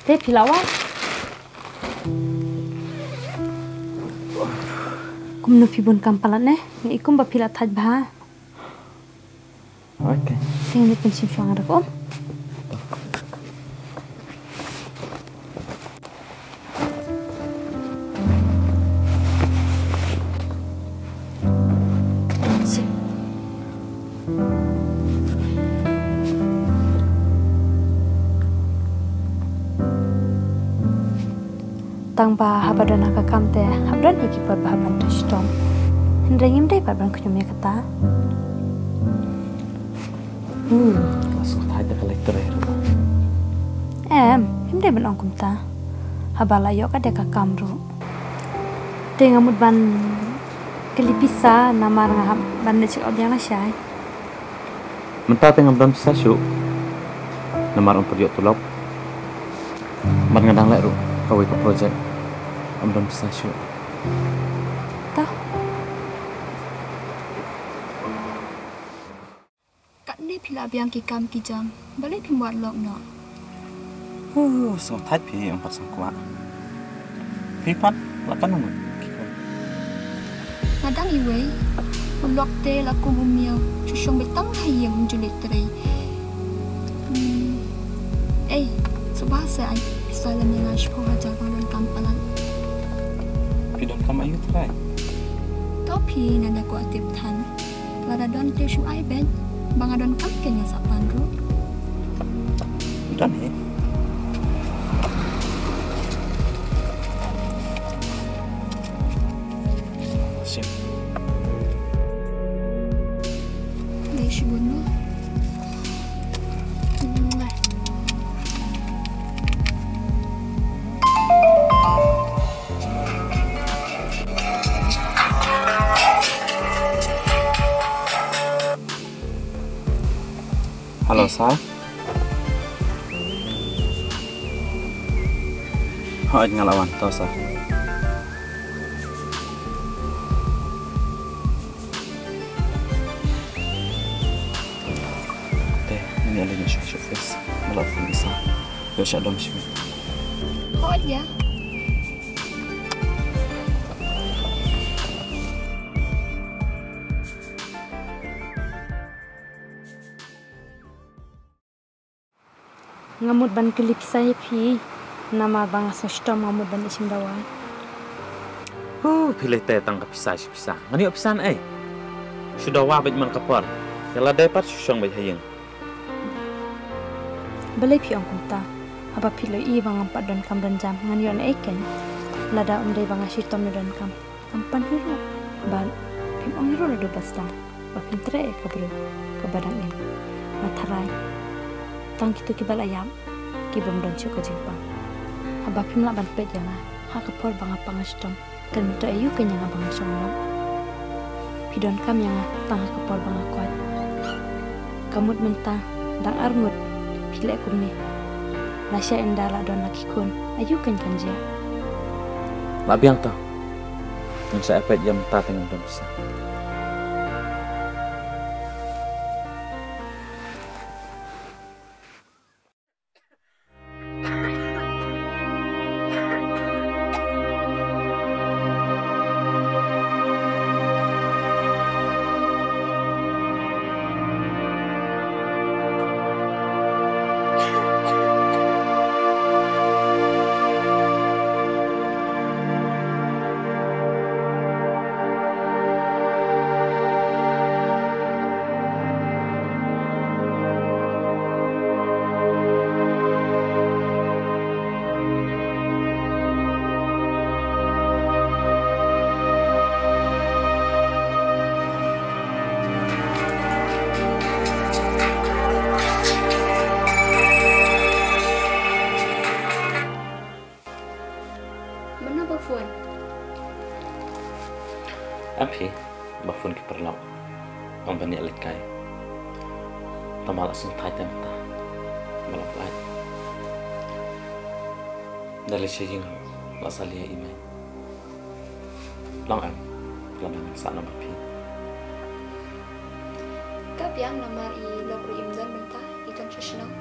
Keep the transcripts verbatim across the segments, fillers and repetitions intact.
Te phi la wan. Kumno phi bun kam palat ne? Ngi i kumba phi la thait bha. Okay. Te ngi pynshim shong da kum. Tang ba haba don ha ka kam te hap don hi ki por ba hap ban trei shitom. Hynrei ngim dei pat ban khñium ïa kata. Hmm, ka sngewthuh da ka leit trei ruh. Em, ngim dei ban ong kumta. Haba la ïoh ka dei ka kam ruh. Te nga mut ban kylli pisa namar nga hap ban leit check out ïa nga shai. Mynta te ngam don pisa shuh. Namar ym pat ïoh tulop. Bad nga dang leh ruh kawei ka project. Ngam don pisa shuh. Ta. Katne phi la biang ki kam ki jam. Balei phim wad lok noh? Huh, sngewthuh phi ym pat sngewkwah. Phi pat la kan ngut ki kam. Nga dang iwei. U lok te la kum u miaw. Shu shong beit tang ha ïing, ym ju leit trei. Hmm. Ei, sngewbha sa ai pisa lem ïa nga shiphew hajar ba nga donkam palat. Phi donkam aïu trai? To phi, nanda ko tip than. Lada don te shu ai beit. Ba nga donkam kein nga sa pan ruh. Don hi. Shim. Dei shibun mo. Hello, sir. Hooid, nga la wan, to, sir. Te, ngin ïa leit sha office. Nga la phone ïa sir. Ïoh sha dong shibit. Hooid ïa. Nga mut ban kylli pisa ïa phi. Namar ba nga sngewshitom nga mut ban ïashim dawai. Huh, phi leh te tang ka pisa shi pisa. Ngan ïoh pisa naei? Shu dawa beit man ka por. Ïa lade pat shu shong beit ha ïing. Balei phi ong kumta? Haba phi la ïohi ba ngam pat donkam don jam, ngan ïoh naei kein? Lada ym dei ba nga shitom ne donkam, ngam pan hi ruh. Bad phim ong hi ruh naduh ba sdang ba phim treh ïa ka briew kaba dang im. Nga tharai tang kito kiba la ïap ki bym don shuh ka jingpang. Haba phim lah ban peit ïa nga ha ka por ba nga pang nga shitom. Te mynta aïu kein ïa nga ba nga shong noh? Phi donkam ïa nga tang ha ka por ba nga koit. Ka mut mynta dang ar ngut phi leh kumne. Lashai ynda la don la ki khun, aïu kein kan jia? La biang to. Ngan sa ïa peit ïa mynta te ngam don pisa. Mano ba phone? Em phi, ba phone ki paralok. Ong ban ïaleit kai. Tang ba la sngewthuh te mynta ba la pynlait. Da leit sha ïing la sa leit ïa i mei. Long em, la dang sah namar phi. Ka biang namar i lok ruh im don mynta, i don sha shnong.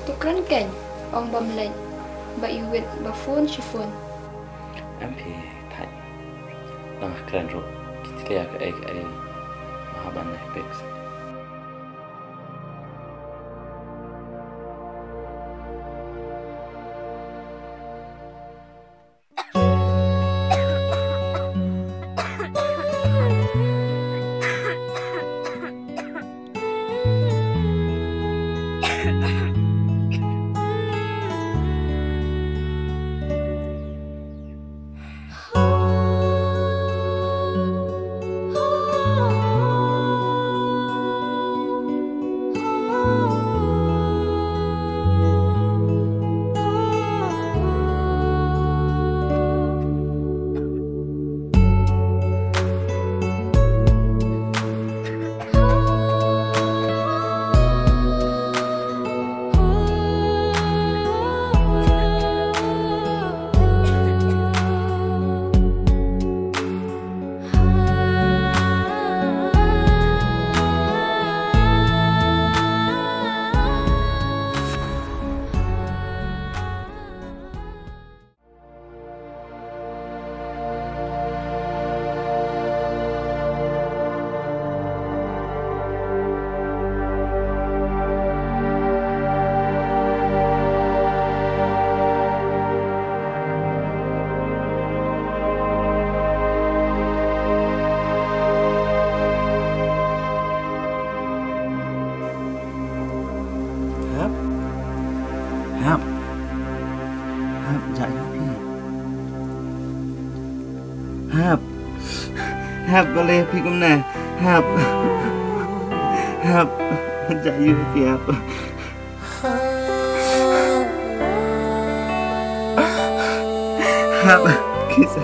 To kren kein, ong bym leit, ba i wit ba phone shi phone. Em phi thait. Dang kren ruh, ki tlia kaei kaei ma ha ban leh pek. Hap. Hap. Hap, ja ïa phi. Hap. Hap, balei phi kumne? Hap. Hap. Ja ïa phi, hap. Hap. Kisa.